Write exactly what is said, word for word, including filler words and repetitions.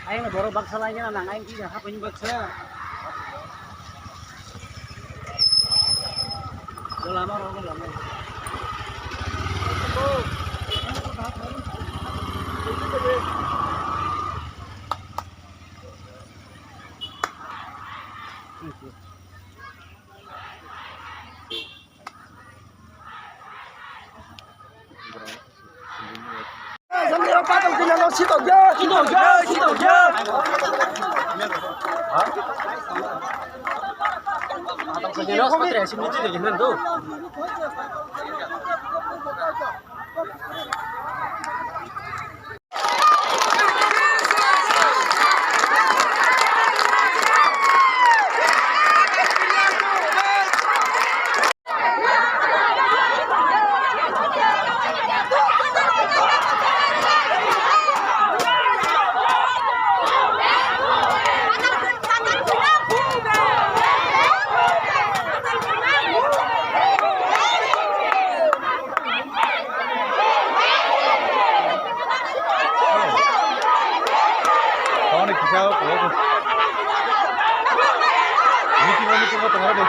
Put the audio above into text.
Ayang borok baksa lai nang, ayang kisa hapani baksa. Lama rok lama. Tongni kisa o kok. Meeting o, meeting o tongo de.